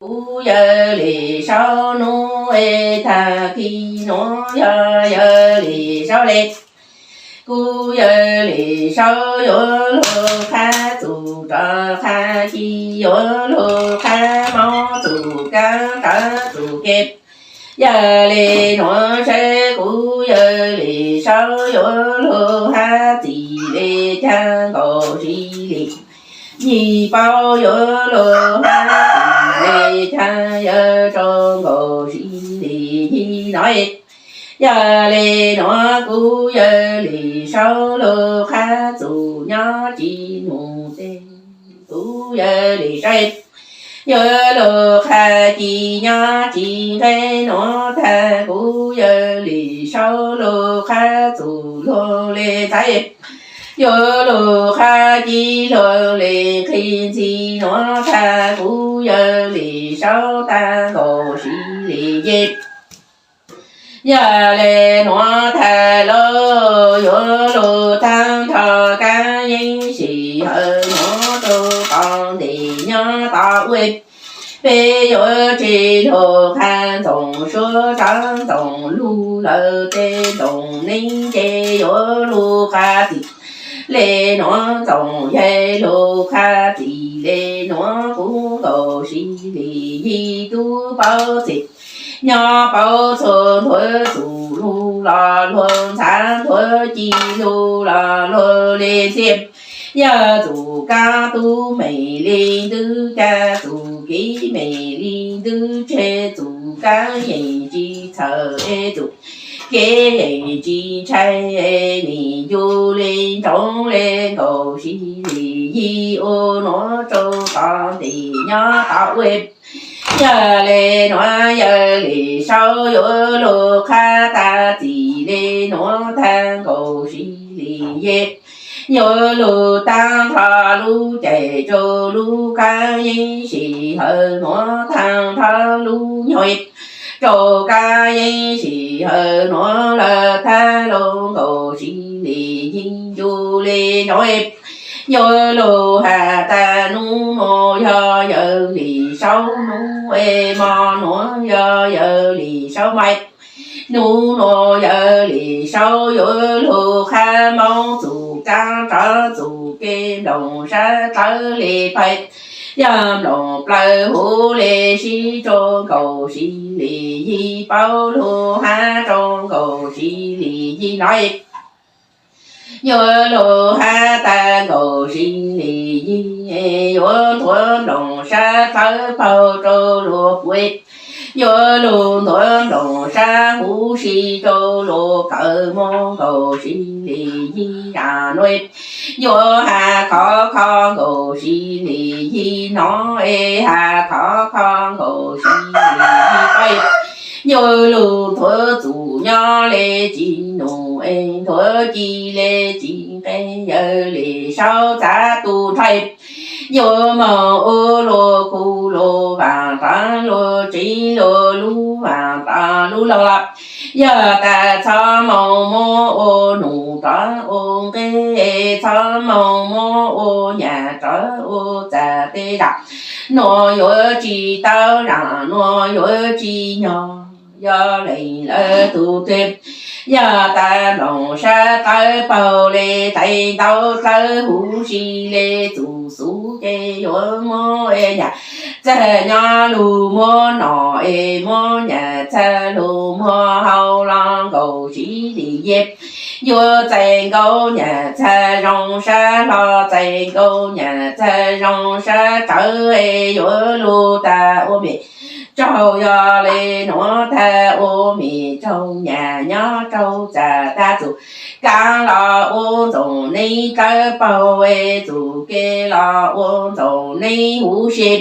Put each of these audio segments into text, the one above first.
Kuv yawg Lis Saub hnub es tag kis nuav yog yawg Lis Saub le. Kuv yawg Lis Saub yuav luag qha txum rov qha ci, yuav luag qha mob txum kaab rov txum ke. Yog le nuav saib kuv yawg Lis Saub yuav luag hab txim le caag nkaus si li. Yig paub yuav luag hab txim le caag yawg rau nkaus si li yig no. Yog le nuav kuv yawg Lis Saub luag qha txum nyob tsis nug tes. Kuv yawg Lis Saub yuav luag qha ci nyob tsis nqe nuav tag, kuv yawg Lis Saub luag qha txum luag le ntxhais, yuav luag qha ci luag le nqhis ntxhi nuav tag, kuv yawg Lis Saub tag nkaus si li yig. Yog le nuav tag lawm yuav luag taag nrho kaab yeeb sij hawm nuav rau tod ntev nyob tod ua. Peb yuav tseg luag qha ntxoov suab rov ntxoov lug lawm, tej ntxoov neeb ces yuav luag qha txim le nuav, ntxoov yaig luag qha txim le nuav, kuv nkaus si li yig tub paub txim nyob paub txhua, nthuav txum lug los luag ntxhab, nthuav ci lug los luag le ntxhi. Yog txum kaab tub meem li ntwb, ca txum kev meem li ntwb, tseg txum kaab yeej tsis txhawj es txum kev yeej tsis ntshai, nim yug le ntsoov le nkaus si li yig ua nuav rau tod ntev nyob tod ua. Yog le nuav yawg Lis Saub yuav luag qha tag txim le nuav tag nkaus si li yig. Yuav luag taag nrho lub caij rau lub kaab yeeb sij hawm nuav, taag nrho lub nyuag rau kaab yeeb sij hawm nuav lawm tag lug nkaus si li yig yug le nuav. Yuav luag has tas nub nuav yog yawg Lis Saub nub es, mo nuav yog yawg Lis Saub mai. Nub nuav yawg Lis Saub yuav luag qha mob txum kaab rov txum ke, nploos sab dlawb le pais, yog nploos plawg huv le sib rau nkaus si li yig, paub lug hab rau nkaus si li yig no. Yuav luag hab tag nkaus si li yig, yuav nthuav nploos sab dlawb paug rau luag puv, yuav luag nthuav nploos sab huv si rau luag kawm moog nkaus si li yig zag nuav. Yuav has khov kho nkaus si li yig no es, has khov kho nkaus si li yig pais. Yuav luag nthuav txum nyob le tsis nug es, nthuav ci le tsis nqe, yawg Lis Saub txav tu nrhais. Yuav moog ua luag khu luag vaam rov luag tsev luag lub vaam rov lub laug lawm. Yog tas txhob moog muab ua nug rov ua nqe, txhob moog muab ua nyam rov ua txam, tej zag nuav yuav tsis tau, zag nuav yuav tsis nyog, yog leej lawv tug twg. Yog tas nploos sab dlawb paug le, tais ntau dlawb huv si le, txum xuv ces yuav muab nyam txag nyob lug, muab nom es muab nyam txag lug, muab hau los nkaus si li yig. Yuav txais nkaus nyam txag zoo sab hlo, txais nkaus nyam txag zoo sab rawv es, yuav lug tag ua mem tsaug, yog le nuav tag ua mem tsaug nyam nyob rau txam, tag txum kaab los ua ntxoov neeb dlawb paug es, txum ke los ua ntxoov neeb huv si.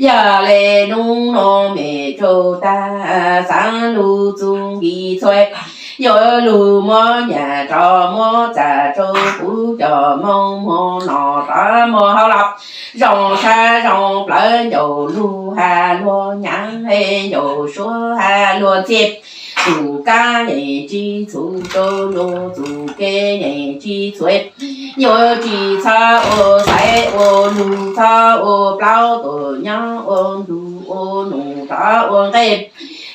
Yog le nub nuav mem tsaug tag, xaav lug txug nkis txhua, yuav lug muab nyam rov muab txam rau kuv cov Moob muag nom rov muab hau los. Zoo sab zoo plawv ncaus lug has luag nyam, ncaus suab has luag ntxhi. Txum kaab yeej tsis txhum rau luag, txum ke yeej tsis txhua. Yuav tsis txhob ua xaiv ua lug, txhob ua plaub tuam nyob ua ntug ua nus rov ua nqaij.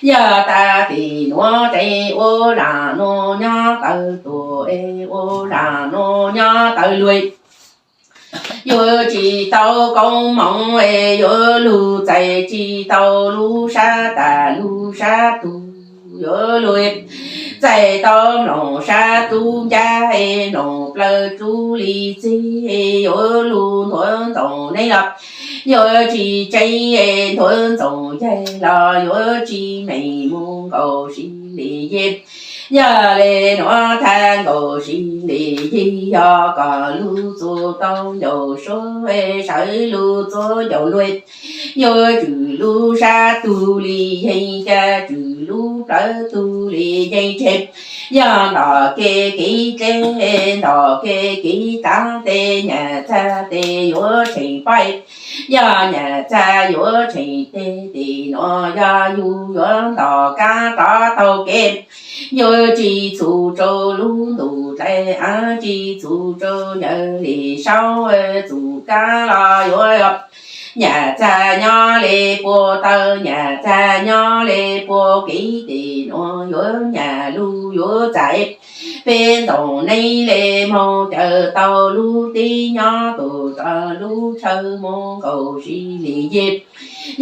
Yog tas tim nuav tseem ua zaam nuav nyob tawv tuam es ua zaam nuav nyob tawv luag. Yuav tsis tau koob moov es yuav lug txais tsis tau lub sab tas lub sab tug. Yuav lug txais tau mloog sab tub ncaj es mloog plawv tub li txig es yuav lug nthuav ntxoov neeb los yuav tsis tseeb es nthuav ntxoov yaig los yuav tsis meem mus nkaus sib li yig. Yog le nuav tag nkaus sib li yig yog kom lug txuas tau ncaus suab sawv lug txuas ncaus luag. Yuav tswm lub sab tug li yeej ca tswm lub plawv tug li yeej tseg. Yog ntom kev kev dleb ntom kev kev tav tes nyam txag tes yuav tsheej paib. Yog nyam txag yuav tsheej tes tim nuav yog yug yuav ntom kab rov taug kev. Yuav tsis txhum rau lub ntuj dlais av tsis txhum rau yawg li saub txum kab los yuav nyam txag nyob le pua taw nyam txag nyob le pua kev tim nuav yuav nyam lug yuav txais. Peb ntxoov neeb le moog caws tau lub teb nyob tus rog lub chaw mus nkaus sib li yig.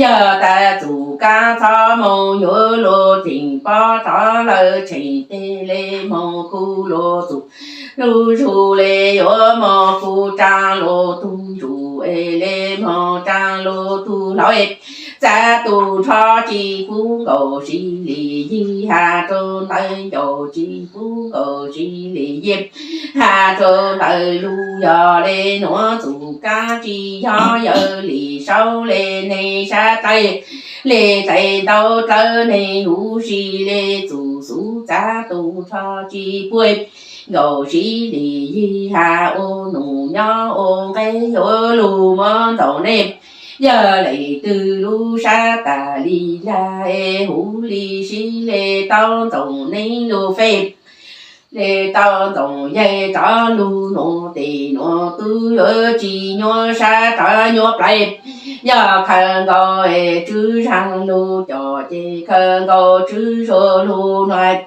Yog tas txum kab txhob moog yuav luag tseem pob rov lawm tsheej teg le moog kuj luag txum lug zug le yuav moog kuj tsaa luag tug ntsuj es le moog tsaa luag tug hlauv. Txav tus nrho tsis pub nkaus sib li yig has rau ntawd ncaus tsis pub nkaus sib li yig has rau ntawd lug yog le nuav txum kab tsis yog yawg li saub le neeg sab dlawg le dlais ntau dlawg neeg huv si le txum xub txav tus nrho tsis pub nkaus sib li yig has ua nus nyob ua nqaij yuav lug muab ntxoov neeb. Yog leej twg lub sab tas li lag es huv li sib le tau ntxoov neeb lug fej le tau ntxoov yaig rov lug nuav tes nuav tub yuav tsis nyuaj sab rov nyuaj plais. Yog khaws nkaus es tswv zag lug coj ces khaws nkaus tswv zuag lug nuav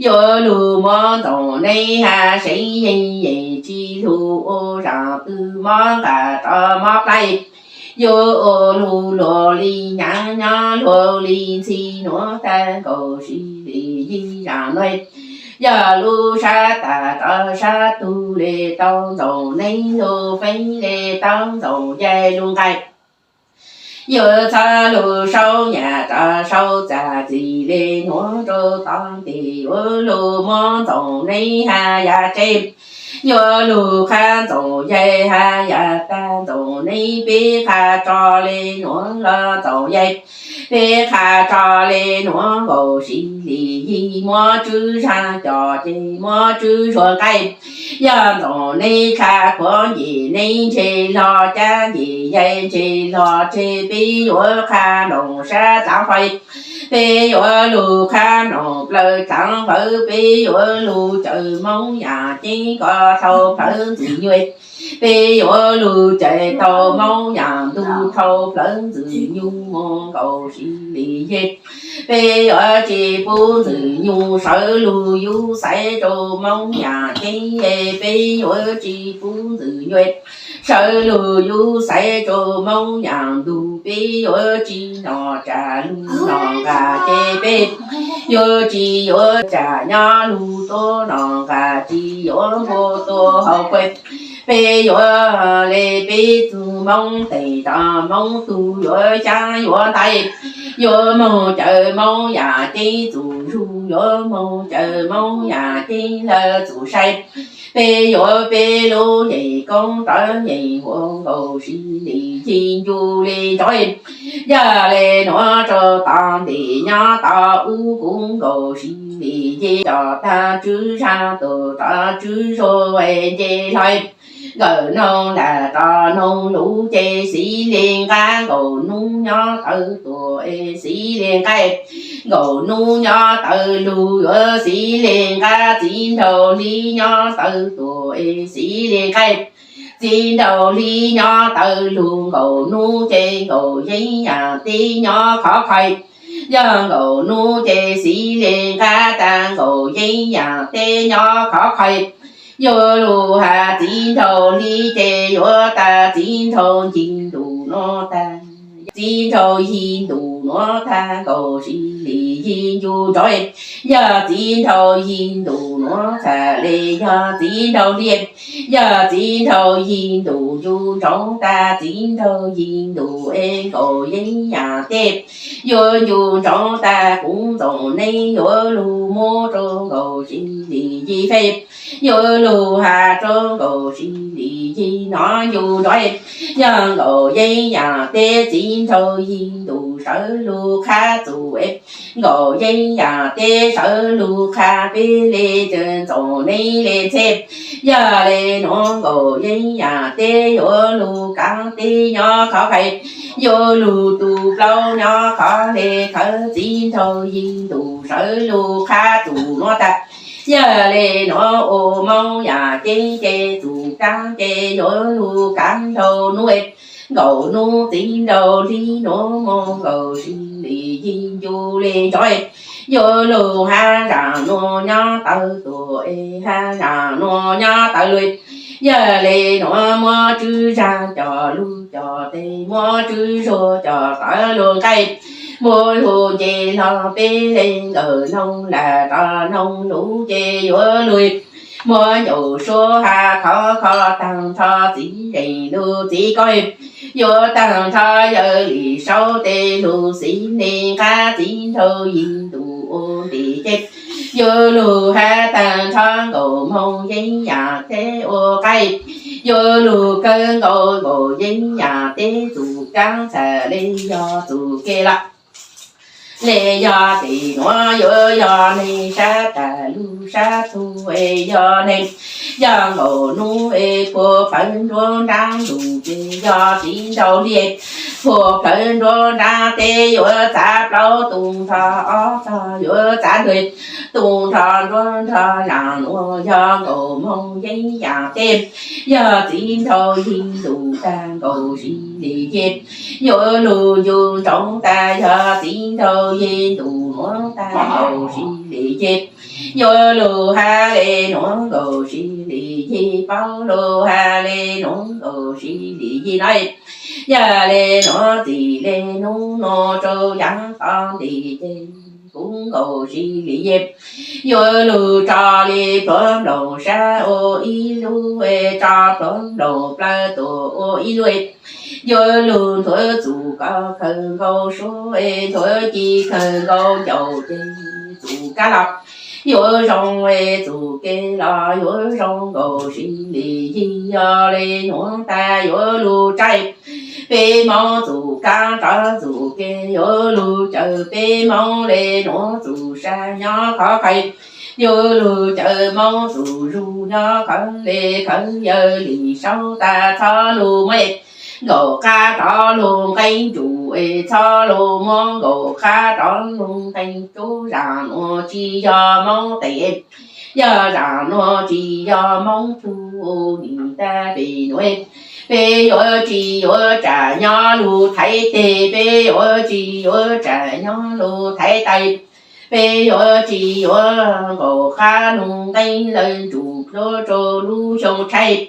yuav lug muab ntxoov neeb has seev yeej yeej tsis lug ua zaam twg mob nqas rov mob plais. Yuav ua lug luag li hnyav nyob luag li ntxhi nuav tag nkaus sib li yig zaam nuav. Yog lub sab tas rov sab tug le tau ntxoov neeb lug feeb le tau ntxoov yaig lug nqaij. Yuav txhob lug saub nyam rov saub txag txim le nuav rau tod tes yuav lug muab ntxoov neeb has yam tseg. Yuav lug qhab ntxoov yaig has yam tag ntxoov neeb peb qha tso le nuav los ntxoov yaig. Peb qha tso le nuav nkaus sib li yig muab tswv zag coj ces muab tswv zuag nqaij. Yog ntxoov neeb qha khuav nce neeb ntseg hlo cab nce yaig ntseg hlo tseg peb yuav qha nplooj sab dlaav fais. Peb yuav lug qha nplooj plawv dlaav fawv peb yuav lug cawm moob yam ceeb kom dhau plawv ntxwg nyuj. Peb yuav lug cawm tau moob yam ntug dhau plawv ntxwg nyuj mus nkaus sib li yig. Peb yuav tsis pub ntxwg nyuj sawv lug yug xaiv rau moob yam ceeb. Peb yuav tsis pub ntxwg nyuj sawv lug yug xaiv rau moob yam ntug. Peb yuav tsis nom tsam lug nom nqas ces peb yuav tsis yuav tsam nyob lug tuab nom nqas tsis yuav npua tuab hauv kuaj. Peb yuav le peb tug moob teem rov moob tug yuav xyaab yuav ntais. Yuav moog cawm moob yam ceeb txum zug yuav moog cawm moob yam ceeb lawv txum sai. Peb yuav peb lub yeem koob rov yeem huam nkaus sib li yig ncu li nrov. Yog le nuav rau tod ntim nyob tod ub kuv nkaus sib li yig coj tag tswv zag tus rov tswv zuag nce hlo. Nkawm noog lam rov noog lug ces xib li nqab nkaus nub nyob tawv tuam es xib li nqaij. Nkaus nub nyob tawv lug yuav xib li nqab txiv nraug hli nyob tawv tuam es xib li nqaij. Txiv nraug hli nyob tawm lug, Nkaus Nub ces Nkaus Yeeb Yam teb nyob khov kho. Yog Nkaus Nub ces Xiv Lis nqa tag, Nkaus Yeeb Yam teb nyob khov kho. Yuav lug has txiv nraug hli ces yuav tas txiv nraug yig ntus nuav tag. Txiv nraug yig ntus nuav tag, Nkaus Sis Lis yig ncu nrov. Yog txiv nraug yig ntus nuav tag le yog txiv nraug hli. Yog txiv nraug yig ntus ncu nrov tag, txiv nraug yig ntus es Nkaus Yeeb Yam teb yuav ncu nrov tag, kuv ntxoov neeb yuav lug muab rua Nkaus Sis Lis yig fej. Yuav lug has rua Nkaus Sis Lis yig nov ncu nrov. Yog Nkaus Yeeb Yam teb txiv nraug yig ntus sawv lug qhab txug es Nkaus Yeeb Yam teb sawv lug qhab peb le caw ntxoov neeb le txheb. Yog le nuav Nkaus Yeeb Yam teb yuav lug kaav teb nyob khov kho, yuav lug tu plaub nyob khov le khawv, txiv nraug yig ntus sawv lug qhab txug nuav tag. Yog le nuav ua Moob Yam ceeb ces txug kaav ces yuav lug kaav nraug nub. Nkaus Nub txiv nraug hli nuav moog, Nkaus Sis Lis yig ncu le nrov. Yuav lug hab zaam nuav nyob tawv tuaj es hab zaam nuav nyob tawv lug. Yog le nuav muab tswb zag coj lug coj tes, muab tswb zuag coj tawv lug nqaij, muab lug nce hlo peb le nkawm noog lam rov noog lug ces yuav lug muab ncaus suab has khov kho taag nrho txiv zeem lug txiv koj. Yuav taag nrho yawg Lis Saub tes lug Xiv Lis nqab txiv nraug yig ntus ua ntim ces yuav lug hab taag nrho Nkaus Moog Yeeb Yam teb ua qaib. Yuav lug kawg nkaus Nkaus Yeeb Yam teb txug kaab txhaj le yog txug kev laj. Le yog tim nuav yuav yog neeg sab tas lug sab tug es yog neeg, yog Nkaus Nub es phua plawv nruab nrab lug ces yog txiv nraug hli phua plawv nruab nrab teb yuav txav plaub tug nrho ob tog yuav txav nrug tug nrho nruab nrho zaam nuav yog Nkaus Moog Yeeb Yam teb yog txiv nraug yig ntus tag Nkaus Sis Lis yig yuav lug ncu ntsoov tas yog txiv nraug yig ntus nuav tag Nkaus Sis Lis yig yuav lug hab le nuav Nkaus Sis Lis yig paub lug hab le nuav Nkaus Sis Lis yig na. Yog le nuav txij le nub nuav rau yaav tog nti ces kuv Nkaus Sis Lis yig yuav lug tso le pluav nplooj sab ua ib lub, tso pluav nplooj plawv tuaj ua ib lub. Yuav lug nthuav txug koj kawg nkaus suab, nthuav ci kawg nkaus ncaus ces txug kab los yuav zoo, txug kev los yuav zoo Nkaus Sis Lis yig yog le nuav tag yuav lug tsaib peb Moob txug kaab rov txug kev yuav lug cawm peb Moob le nuav txug sab nyob khov kho yuav lug cawm Moob txug zug nyob khov le khawv yawg Lis Saub tas txhob lug muab Nkaus Qab rov lug nqeeb ntsum es txhob lug muab Nkaus Qab rov lug nqeeb ntsum zaam nuav tsis yog Moob tes, yog zaam nuav tsis yog Moob tug nim tag pem nuav peb yuav tsis yuav tsam nyob lug thaiv teg, peb yuav tsis yuav tsam nyob lug thaiv taw, peb yuav tsis yuav Nkaus Qab lug nqeeb lawv ntsum plhuav rau lub xyoo tshaib.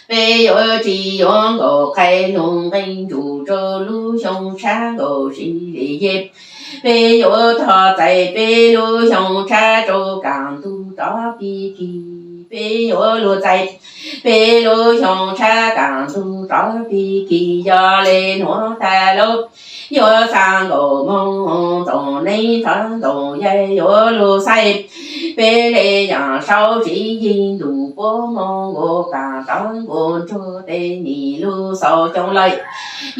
Peb yuav tsis yuav Nkaus Qab lug nqeeb ntsum rau lub xyoo tshab Nkaus Sis Lis yig. Peb yuav tog txais peb lub xyoo tshab rau kaam ntug rov pig kig. Peb yuav lug txais peb lub xyoo tshab kaam ntug rov pig kig yog le nuav tag lawm. Yuav xa Nkaus Moog Ntxoov Neeb rov Ntxoov Yaig yuav lug xaib peb le yaam Saub Siv Yig ntuj puab moog nkaus kaam rov nkaus nruag tes nim lug xaus xyoo lawm.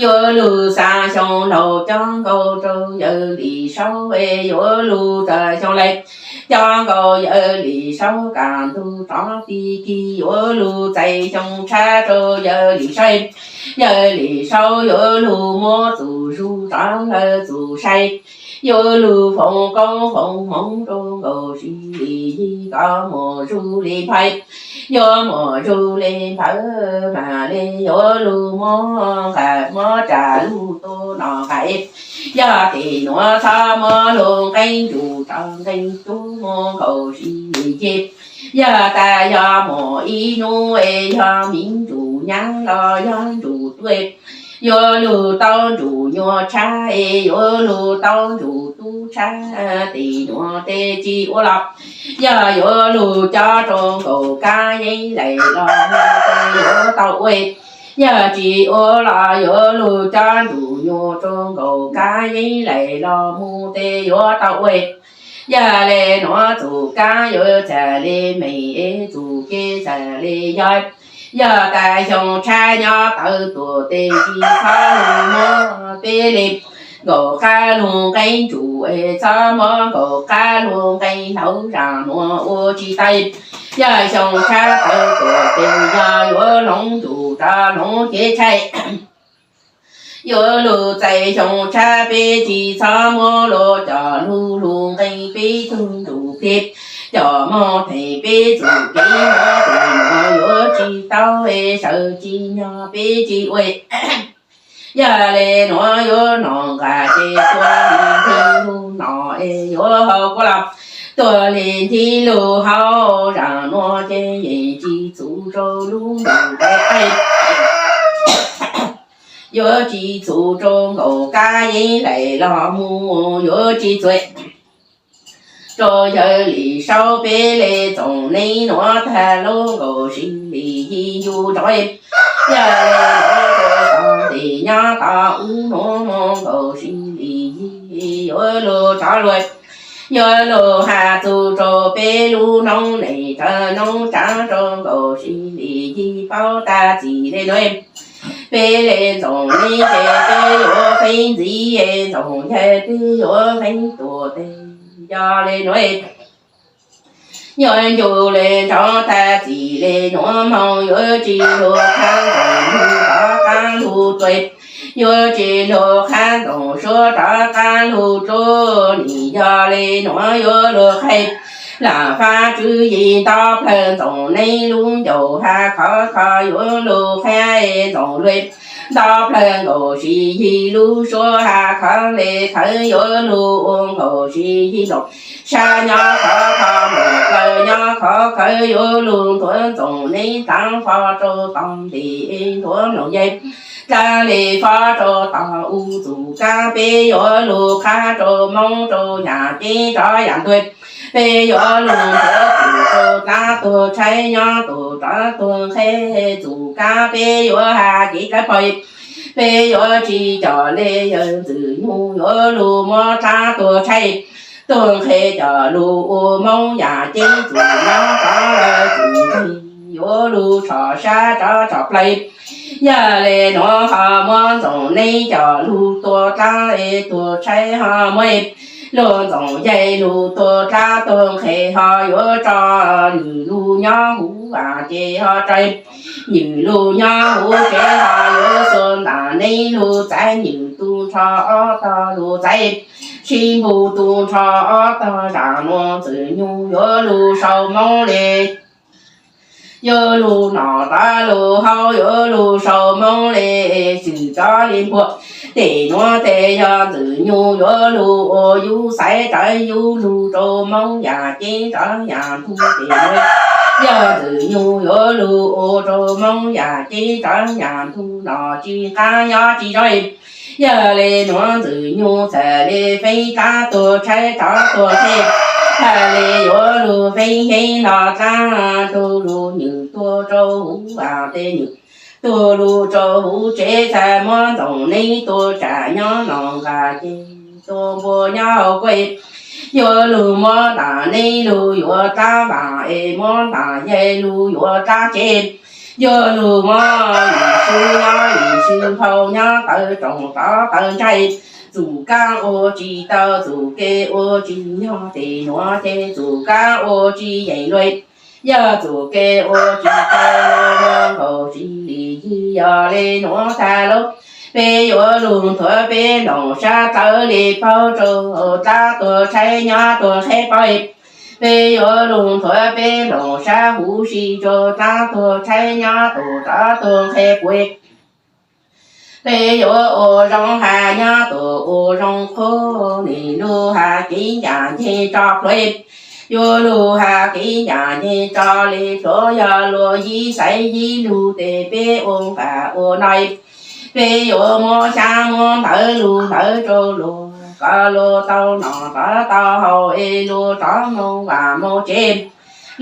Yuav lug xa xyoo laug coj nkaus rau yawg Lis Saub es yuav lug txais xyoo lawm. Coj nkaus yawg Lis Saub kaam ntug rov pig kig yuav lug txais xyoo tshab rau yawg Lis Saub. Yawg Lis Saub yuav lug muab txuj zus rov lawv txuj sai, yuav lug foom koob foom hmoov rua nkaus Sis Lis Yig kom muaj zug le nphais, yuav muaj zug le nphais, mam le yuav lug muab nqa muab tsa lug tuaj noj nqaij. Yog tim nuav txhob muab lug nqeeb ntsum rov nqeeb cub muab nkaus Sis Lis Yig. Yog tas yog muaj ib nub es yog miv ntsuj nyab los yog ntsuj tuaj, yuav lug tau ntsuj nyuas tshab es yuav lug tau ntsuj tub tshab, tim nuav tes tsis ua los. Yog yuav lug cob rua nkaus kab yeeb laim los mus tes yuav tau ua. Yog tsis ua los yuav lug cob ntsuj nyuas rua nkaus kab yeeb laim los mus tes yuav tau ua. Yog le nuav txuj kab yuav txhaj le meem es txuj kev txhaj le yog. Yog tas xyoo tshab nyob tawv tuaj tes tsis txhob lug muab peb le nkaus qab lug nqeeb ntsum es txhob muab nkaus qab lug nqeeb hlauv, zaam nuav ua tsis tau. Yog xyoo tshab tawv tuaj tes yog yuav hloov ntsum rov hloov kev tshaib. Yuav lug txais xyoo tshab peb tsis txhob muab lug coj lug lug nqeeb peb tug ntsuj plig, coj moog theem peb txuj kev moog tes nuav yuav tsis tau es sawv tsis nyog peb tsis ua. Yog le nuav yuav noj nqaij ces tuag le nthi lug noj es yuav haus kuab los, tuag le nthi lug haus, zaam nuav ces yeej tsis txhum rua lub ntuj nqaij, yuav tsis txhum rua nkaus kab yeeb laim los mus, yuav tsis txhum rua Yawg Lis Saub peb le txoom neeb nuav tag lub nkaus Sis Lis Yig yug nrov. Yog le nuav rua tog ntes nyob tog ub nuav mus nkaus Sis Lis Yig yuav lug rov lug, yuav lug has txug rua peb lub noob neej tsav noob tsav rua nkaus Sis Lis Yig paub tag txim le nuav. Peb le txoom neeb ces peb yuav feeb ntxiv, txoom yawg twb yuav feeb tuaj tes yog le nuav. Yuav ncu le nrov tag txim le nuav moog, yuav tsis lug qhab ntxoov lug rov qab lug tuaj, yuav tsis lug qhab ntxoov suab rov qab lug rua. Nim yog le nuav yuav lug qhib lam fab tswv yim nto plawg ntxoom neeb lub ncauj has khov kho, yuav lug qhab ntxoov lug nto plawg nkaus Sis Yig lub suab has khov le khawv, yuav lug ua nkaus Sis Yig ntxoov sab nyob khov kho, nkaus plawg nyob khov khawv, yuav lug nthuav ntxoom neeb taav fo rua tog ntes, nthuav mloog yawg dlaab le fo rua tog u. Txuj kaab peb yuav lug qhab rua moob rua yaam ceeb rov yaam ntug, peb yuav lug nthuav txuj rua dlaab tuag tshaib nyob tuag rov tuag nqhe. Txuj kaab peb yuav has kev dlawb paug, peb yuav tsis coj le yawg Ntxwg Nyug yuav lug muab dlaab tuag tshaib tuag nqhe coj lug ua moob yaam ceeb. Txuj nyob rov lawm txuj nqig yuav lug tshom sab rov tshom plawg. Yog le nuav ho muab ntxoom neeb coj lug tua dlaab tuag tshaib, ho muab lug ntxoom yaig lug tua dlaab tuag nqhe, ho yuav tso nwg lug nyob huv vaaj ces ho tso nwg lug nyob huv tsev, ho yuav xuas ntaag neeb lug txaiv nwg tug nrho ob tog lug txaiv, sib npug tug nrho ob tog. Zaam nuav Ntxwg Nyug yuav lug sau moob le, yuav lug noj tag lug haus, yuav lug sau moob le xwm cov le npua. Tej nuav tes yog Ntxwg Nyug yuav lug ua yug xaiv rawv yug lug rua moob yaam ceeb rov yaam ntug tes nuav. Yog Ntxwg Nyug yuav lug ua rua moob yaam ceeb rov yaam ntug, noj tsis qab nyob tsis zoo. Yog le nuav Ntxwg Nyug txhaj le feeb dlaab tuag tshaib rov tuag nqhe, txhaj le yuav lug feeb heev noj dlaab tuag lug nwg tuag rua huv vaaj tej nwg tuag lug rua huv tsev. Txhaj muab ntxoom neeb tua tsaam nyob noj nqaij ces tua npua nyob hauv kuaj, yuav lug muab ntaag neeb lug yuav dlaab vaaj es muab ntaag yaig lug yuav dlaab tsev. Yuav lug muab yim sw nyob yim sw nphau nyob tawv rooj tod tawv nraig. Txuj kaab ua tsis tau txuj kev ua tsis nyog tej nuav ces txuj kaab ua tsis yeem lug. Yog txuj kev ua tsis tau los nkaus tsis li yig yog le nuav tag lub. Peb yuav lug nthuav peb loos sab tawv le paub rua dlaab tuag tshaib nyob tuag nqhe paub. Peb yuav lug nthuav peb loos sab huv si rua dlaab tuag tshaib nyob tuag rov tuag nqhe puv. Peb yuav ua zoo has nyob tuag ua zoo qhuav, nwg lug has kev ncaam nceeg tso plhuav. Yuav lug has kev ncaam nceeg tso le plhuav, yog luag yib xaiv yib lug tes peb ua nqaj ua noj. Peb yuav muab xyaab muab ntawv lug hlawv rua luag, kom luag tau noj rov tau haus es luag rov moog vaam moog tsev.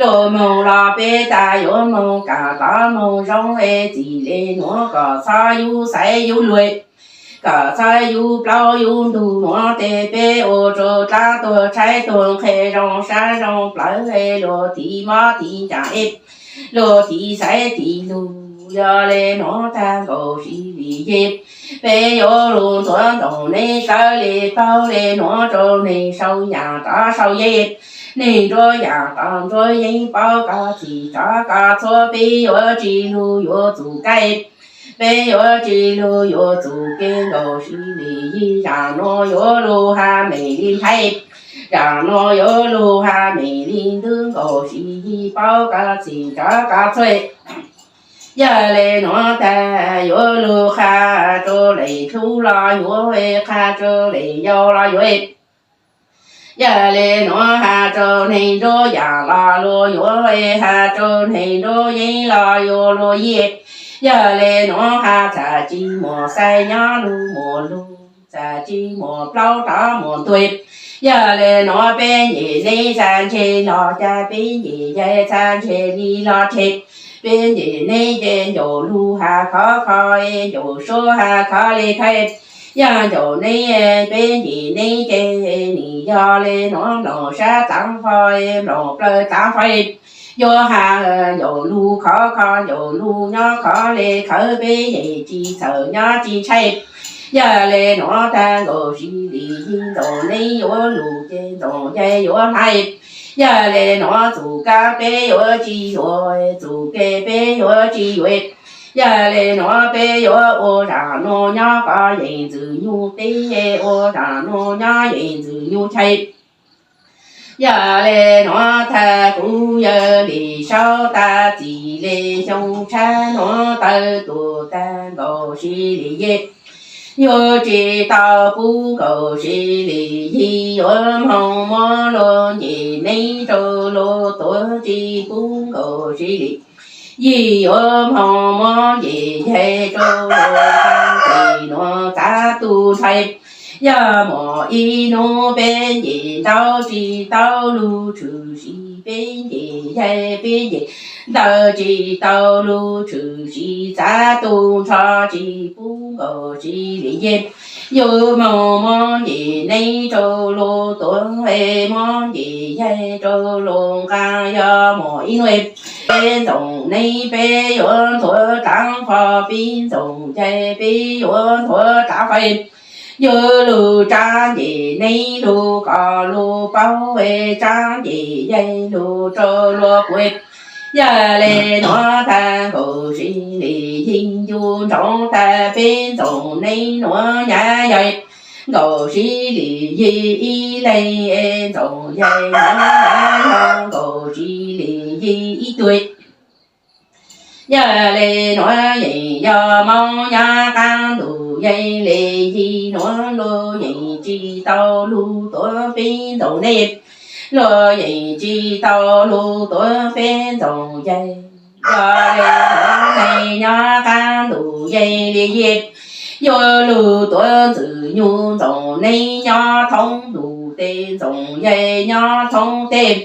Luag moog los peb tag yuav moog kaam rov moog zoo es txij le nuav kom txhob yug xaiv yug luag, kom txhob yug plaub yug ntug nuav tes peb ua rua dlaab tuag tshaib tuag nqhe zoo sab zoo plawv es luag tiv mob tiv ncaam es luag tiv xaiv tiv lug. Yog le nuav tag nkaus sib li yig, peb yuav lug ntxuav ntsoov neb dlawb le paub le nuav rua neeg sau yaam rov sau yeeb, neeg nruab yaam rov nruab yeeb, paub koj txhij rov koj txhua, peb yuav tsis lug yuav txuj kev. Peb yuav tsis lug yuav txuj kev nkaus sib li yig, zaam nuav yuav lug has meej li haiv, zaam nuav yuav lug has meej li ntub nkaus sib yig, paub koj txhij rov koj txhua. Yog le nuav tag yuav lug qha rua leej tub los yuav, qha rua leej yau los yuav. Yog le nuav has rua neeg nruab yaam los luag yuav, has rua neeg nruab yeeb los yuav luag yig. Yog le nuav has txhaj tsis muaj xaiv nyob lug muaj lug, txhaj tsis muaj plaub rov muaj ntug. Yog le nuav peb nce neb txhaj nce los ca, peb nce yaig txhaj nce li los tseg. Peb nce neb ces ncaus lug has khov kho, ncaus suab has khov le khaiv. Yog ncaus neb peb nce neb ces nim yog le nuav nplooj sab dlaav fo, nplooj plawg dlaav fo. Yuav has ncaus lug khov kho, ncaus lug nyob khov le khawv, peb yeej tsis txhawj nyob tsis ntshai. Yog le nuav tag nkaus sib li yig, ntxoov neb yuav lug ces ntxoov yaig yuav hlais. Yog le nuav txuj kab peb yuav tsis yuav, txuj kev peb yuav tsis yuav. Yog le nuav peb yuav ua zaam nuav nyob koj yeej ntxwg nyug teb, ua zaam nuav nyob yeej ntxwg nyug chaw. Yog le nuav tag kuv yawg Lis Saub tag txij le xyoo tshab nuav tawm tuaj tag nkaus sib li yig, yuav tsis tau pub nkaus sib li yig, yuav moog muab luag nce neb rau luag tuav, tsis pub nkaus sib li yig, yuav moog muab nce yaig rau luag, txij nuav txav tu nrho. Yog muaj ib hnub peb nce ntaub tsis tau lug tshwm sim, peb nce yaig peb nce ntawv tsis tau lug tshwm sim, txav tu nrho tsis pub nkaus sib li yig, yuav moog muab nce neb rau luag tuav, muab nce yaig rau luag nqaa. Yog muaj ib hnub peb ntxoov neb peb yuav nthuav dlaav fo, peb ntxoov yaig peb yuav nthuav dlaav fo. Yuav lug tsaab nce neb lug kom luag paub, tsaab nce yaig lug rau luag puv. Yog le nuav tag nkaus sib li yig, ncu ntsoov tag peb ntxoov neb nuav nyaav yog nkaus sib li yig ib leeg, ntxoov yaig nuav nyaav yog nkaus sib li yig ib tug. Yog le nuav yeej yog Moob nyob qaab ntuj, yeej le yig nuav luag yeej tsis tau lug tuav peb ntxoov neb, luag yeej tsis tau lug tuav peb ntxoov yaig. Yog le nuav neeg nyob qaab ntuj yeej le yig, yuav lug tuav ntxwg nyug ntxoov neb nyob thoob ntuj teb, ntxoov yaig nyob thoob teb.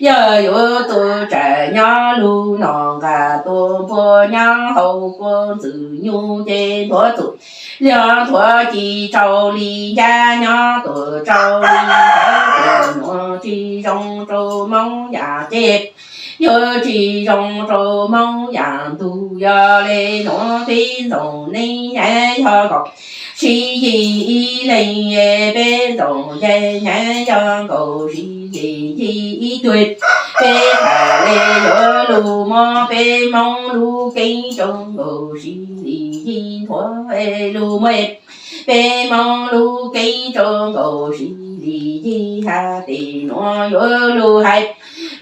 Yog yuav tuav tsam nyob lug noj nqaj, tuav npua nyob haus puab, ntxwg nyug ces nthuav txuj, yog nthuav ci rau li ncab nyob, tuav rau li ntawd, tuav nuav tsis zoo rau Moob yaam ces, yuav tsis zoo rau Moob yaam ntug. Yog le nuav peb ntxoov neb nyaav yog nkaus Sib yig ib leeg peb ntxoov yaj nyav yog nkaus sib li yig ib tug. Peb tham li yuav lug muab peb Hmoob lub keeb rau nkaus sib li yig nthuav lug muab peb Hmoob lub keeb rau nkaus sib li yig hab tes nuav yuav lug hais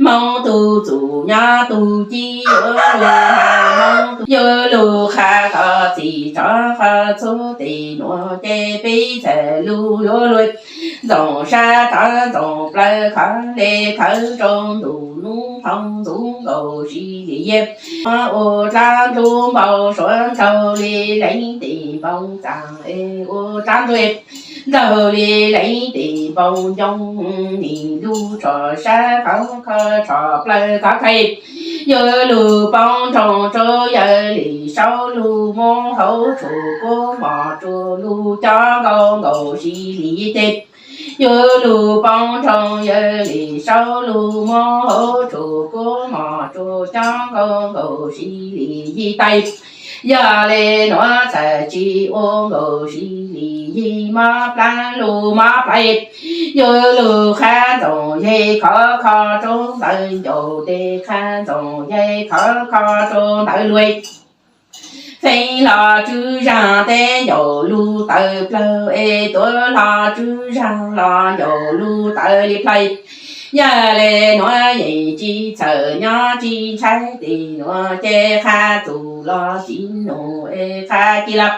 Hmoob tug txum nyob tug ci yuav lug hais Hmoob tug yuav lug qha qhov txim rov qhov txhua tes nuav ces peb txhaj lug yuav lug ntxoov sab tod ntxoov plawg khawv le khawv rau ntuj nub phoo ntxuv nkaus sib li yig. Ua dlaab ntub npau suav nraug li leev tes npoo txaam es ua dlaab ntub nraug li leev tes npoo ncoo nim lug tso sab qhov kho tso plawg qhov khaij yuav lug poob nroo rau yawg Lis Saub lug muab hauv tshua kuab mos rua lug cob nkaus nkaus sib li yig tes yuav lug poob nroo yawg Lis Saub lug muab hauv tshua kuab mos rua cob nkaus nkaus sib li yig tais. Yog le nuav txhaj tsi ua nkaus sib li yig mob plab lug mob plab yuav lug qhab ntxoov yeg khov kho rau ntawv ncaus tes qhab ntxoov yeg khov kho rau ntawv lug. Feeb los tswv zag teb ncaus lug tawv plawg es tuav los tswv zag los ncaus lug tawv li plawg. Yog le nuav yeej tsi txhawm nyob tsi ntshai tes nuav ces qha txug los tsi nug es qha ci los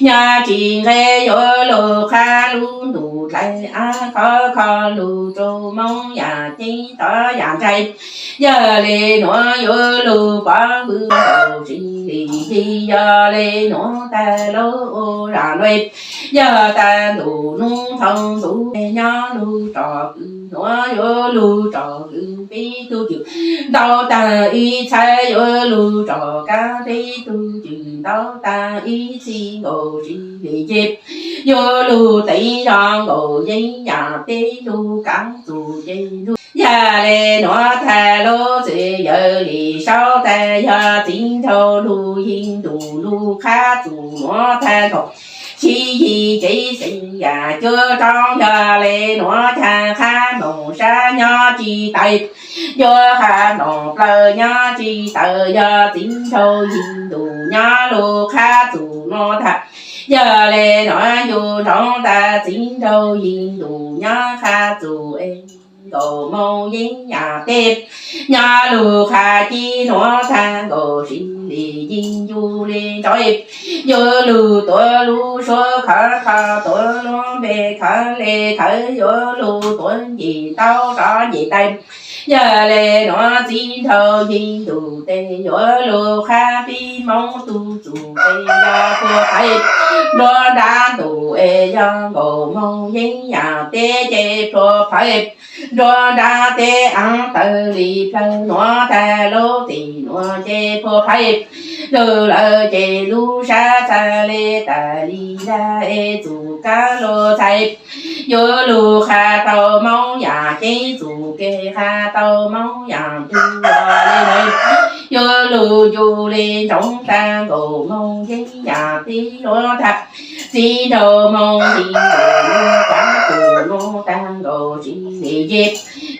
nyob tsi nqe yuav lug qha lub ntuj dlai av khov kho lug rua Moob yaam ceeb tov yaam ntshai. Yog le nuav yuav lug pov vwm nkaus sib li yig yog le nuav tag lub ua zag nuav yog tag ntuj nub phoo ntxuv nyob lug tso kws nuav yuav lug tso kws peb tug cwm ntau taag ib txhab yuav lug tso kab peb tug cwm ntau taag ib txhis nkaus sib li yig yuav lug teev zog nkaus yeeb yaam teb lug kaav txug ces lug. Yog le nuav tag lub txwv yawg Lis Saub tag yog txiv nraug lug yig ntuj lug qhab txug nuav tag nkaus sib yig tsev xeeb yaam cuab roob yog le nuav tag qhab noog sab nyob tsi tawv, cuab qhab noog plawg nyob tsi tawv yog txiv nraug yig ntuj nyob lug qhab txug nuav tag. Yog le nuav yug nroov tag txiv nraug yig ntuj nyob qhab txug es nkaus moog yeeb yaam teb nyob lug qhab ci nuav tag nkaus sib li yig yug le nroov yuav lug tuav lub suab khov kho tuav lub npe khawv le khawv yuav lug tuav nce ntau rov nce tais. Yog le nuav txiv nraug yig ntuj tes yuav lug qhab peb Moob tug txug tes yog plhuav phaiv nruab nrab ntuj es yog nkaus moog yeeb yaam teb ces plhuav phaiv nruab nrab teb aav tawg li plawg nuav tag lub txim nuav ces plhuav phaiv lug lawm ces lub sab txha le tas li ntag es txug kab lug txhais yuav lug qha tau Moob yaam ceeb txug kev qha tau Moob yaam tug le nuav yuav lug yug le nroov tag nkaus moog yeeb yaam teb nuav tag txiv nraug moog li nkaus lug kaav txug nuav tag nkaus sib li yig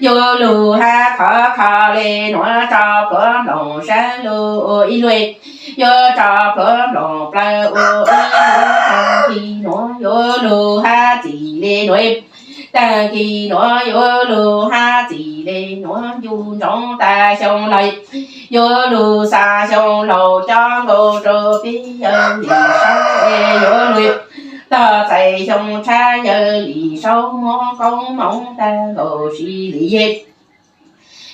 yuav lug hab khov kho le nuav tso plhuav nplooj sab lug ua ib lub yuav tso plhuav nplooj plawg ua ib lub tag kis nuav yuav lug hab txim le nuav tag kis nuav yuav lug hab txim le nuav yug nroov tag xyoo lawm yuav lug xa xyoo laug cob nkaus rua peb yawg Lis Saub es yuav lug tog txais xyoo tshab yawg Lis Saub muab koob moov tag nkaus sib li yig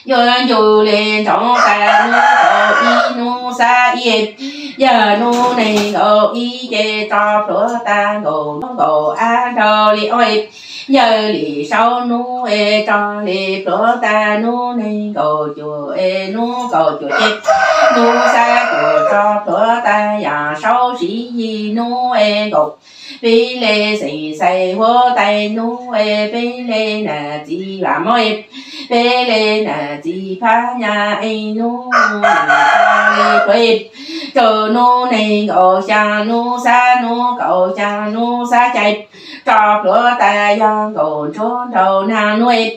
yuav yug le nroov tag nub nkaus ib nub xab ib yog nub neeg nkaus ib ces tso plhuav tag nkaus nub nkaus ab nrau li ob yawg Lis Saub nub es tso le plhuav tag nub neeg nkaus cuaj es nub nkaus cuaj ces nub xab cuaj tso plhuav tag yam Saub sib yig nub es nkaus peb le xeem xais huab tais nub es peb le nam txiv vam mob peb le nam txiv phab nyas es nub li plhuav rua Hnub nees nkaum xya hnub xab, hnub kaum xya hnub xab xya, tso plhuav tas yog nkaum ntsuab nraug nag hnub,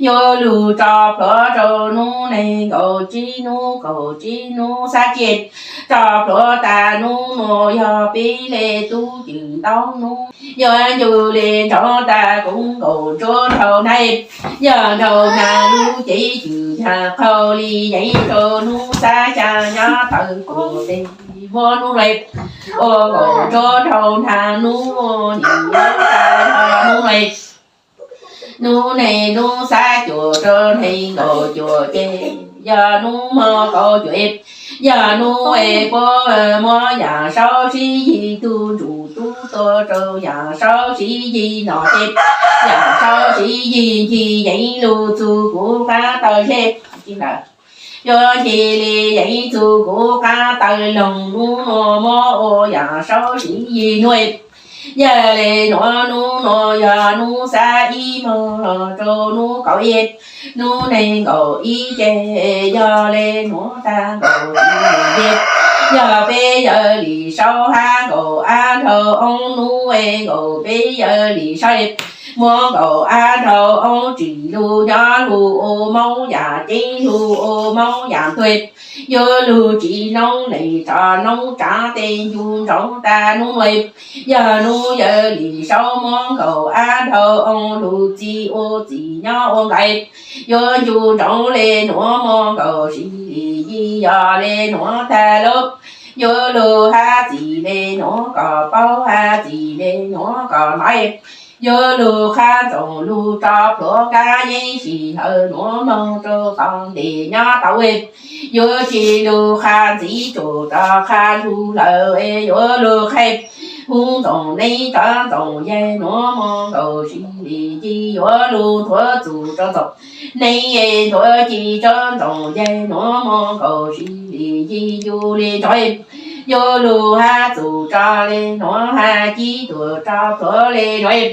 yuav lug tso plhuav rau hnub nees nkaum tsib hnub kaum tsib hnub xab tsib, tso plhuav tas hnub nuav yog peb le tub cwm ntaub hnub, yog ncu le ntsoov tas kuv nkaum ntsuab nraug nag, yog nraug nag lub cev cwm yog qhau li yeev rau hnub xab xya nyob tawm kuv tes muab hnub le ua nkaum ntsuab nraug nag hnub nim nyob tas yog hnub le hnub nees hnub xab cuam rau nees nkaum cuam ces yog hnub mo kaum cuam, yog hnub es puab muab Yaj Saub Siv Yig tug ntsuj tub tua rau Yaj Saub Siv Yig no ces Yaj Saub Siv Yig ncig yeev lug txug kuv qab taw zeb, yuav ncig li yeev txug kuv qab taw loog hnub nuav muab ua Yaj Saub Siv Yig nuav. Yog le nuav hnub nuav yog hnub xab ib moog rau hnub kaum ib, hnub nees nkaum ib ces yog le nuav tag nkaus, yog peb yawg Lis Saub hab nkaum ab nraug oob hnub es nkaus peb yawg Lis Saub, muab nkaum ab nraug oob tsim lug nyob lug ua Moob Yaj Ceeb lug ua Moob Yaj Tuag, yuav lug tsim noob nees tso noob tsav tes ncu ntsoov tas hnub nuav, yog hnub yawg Lis Saub muab nkaum ab nraug oob lug txi ua txim nyob ua nqaim, yuav ncu ntsoov le nuav muab nkaum Siv Lis Yig yog le nuav tag lug, yuav lug hab txim le nuav kom paub hab txim le nuav kom hnov, yuav lug qha ntxoov lug tso plhuav kab yeeb sij hawm nuav moog rau tog ntes nyob tau, yuav tsi lug qha ntxiv tsuj rov qha lug lawm, yuav lug qha hu ntxoov neeb rov ntxoov yaig nuav muab nkaum Siv Lis Yig yuav lug nthuav txug rau ntxoov neeb es nthuav ci rov ntxoov yaig nuav muab nkaum Siv Lis Yig ncu le ntsoov, yuav lug hab txug tso le nuav hab cib tuam tso plhuav le nuav,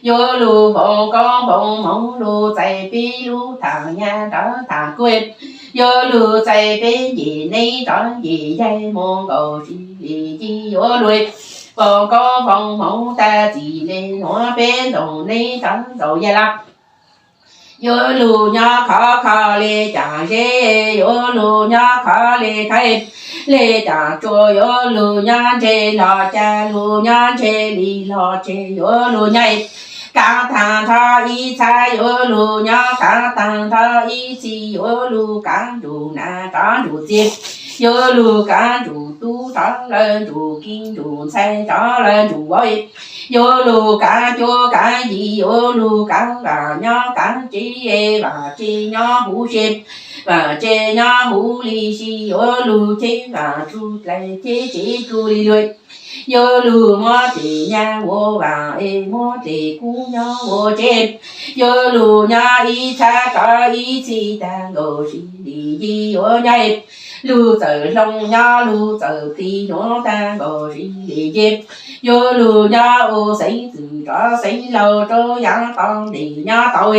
yuav lug npoo koob npoo hmoov lug txais peb lub thaam nyaj rov thaam kuj, yuav lug txais peb nce neeb rov nce yaig muab nkaus Siv Lis Yig yuav lug npoo koob npoo hmoov tag txim le nuav peb ntxoov neeb rov ntxoov yaig lawm, yuav lug nyob khov kho le caag zeb, yuav lug nyob khov le thawv, le caag tsua, yuav lug nyob ntseg los ca lug nyob ntseg li los tseg, yuav lug nyob kaav taag nrho ib txhab, yuav lug nyob kaav taag nrho ib txhis, yuav lug kaav ntsug nas rov ntsug txiv, yuav lug kaav ntsug tub rov lawm ntsug kiv ntsug ntxhais rov lawm ntsug vauv, yuav lug kaav cuab kaav yig, yuav lug kaav vaam nyob kaav tsev, vaam tsev nyob huv si, vaam tsev nyob huv li si, yuav lug cheb vaam tsuj dlais cheb tsev tsuj li lug, yuav lug muab dlej nyaj ua vaam es muab dlej kub nyob ua tsev, yuav lug nyob ib txhab rov ib txhis taag nkaus Siv Lis Yig yuav nyob, lug txawm hloov nyob lug txawm plig nuav taag nkaus Siv Lis Yig, yuav lug nyob ua xeev txwm rov xeev laug rov yaav tau ntes nyob tau,